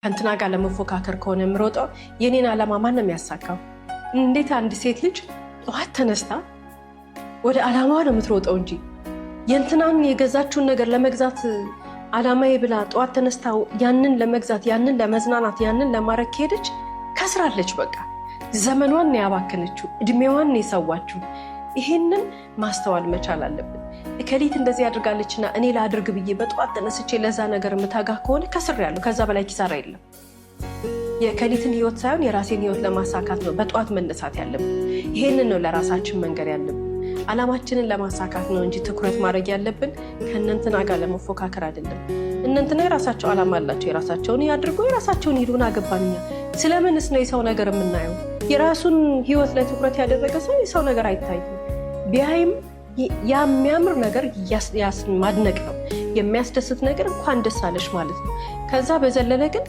ከእንትና ጋር ለመፎካከር ከሆነ የምሮጠው የኔን ዓላማ ማን ነው የሚያሳካው? እንዴት አንድ ሴት ልጅ ጠዋት ተነስታ ወደ ዓላማዋ ነው የምትሮጠው እንጂ የእንትናን የገዛችውን ነገር ለመግዛት ዓላማዬ ብላ ጠዋት ተነስታ ያንን ለመግዛት፣ ያንን ለመዝናናት፣ ያንን ለማድረግ ከሄደች ከስራለች። በቃ ዘመኗን ነው ያባከነችው፣ እድሜዋን ነው የሰዋችው። ይሄንን ማስተዋል መቻል አለብን። እከሊት እንደዚህ አድርጋለችና እኔ ላድርግ ብዬ በጠዋት ተነስቼ ለዛ ነገር የምታጋ ከሆነ ከስሬያለሁ። ከዛ በላይ ኪሳራ የለም። የእከሊትን ህይወት ሳይሆን የራሴን ህይወት ለማሳካት ነው በጠዋት መነሳት ያለብን። ይሄንን ነው ለራሳችን መንገር ያለብን። ዓላማችንን ለማሳካት ነው እንጂ ትኩረት ማድረግ ያለብን ከእነንትና ጋር ለመፎካከር አይደለም። እነንትና የራሳቸው ዓላማ አላቸው። የራሳቸውን ያድርጉ፣ የራሳቸውን ሂዱን አገባን እኛ። ስለምንስ ነው የሰው ነገር የምናየው? የራሱን ህይወት ላይ ትኩረት ያደረገ ሰው የሰው ነገር አይታይም። ቢያይም የሚያምር ነገር ማድነቅ ነው፣ የሚያስደስት ነገር እንኳን ደስ አለሽ ማለት ነው። ከዛ በዘለለ ግን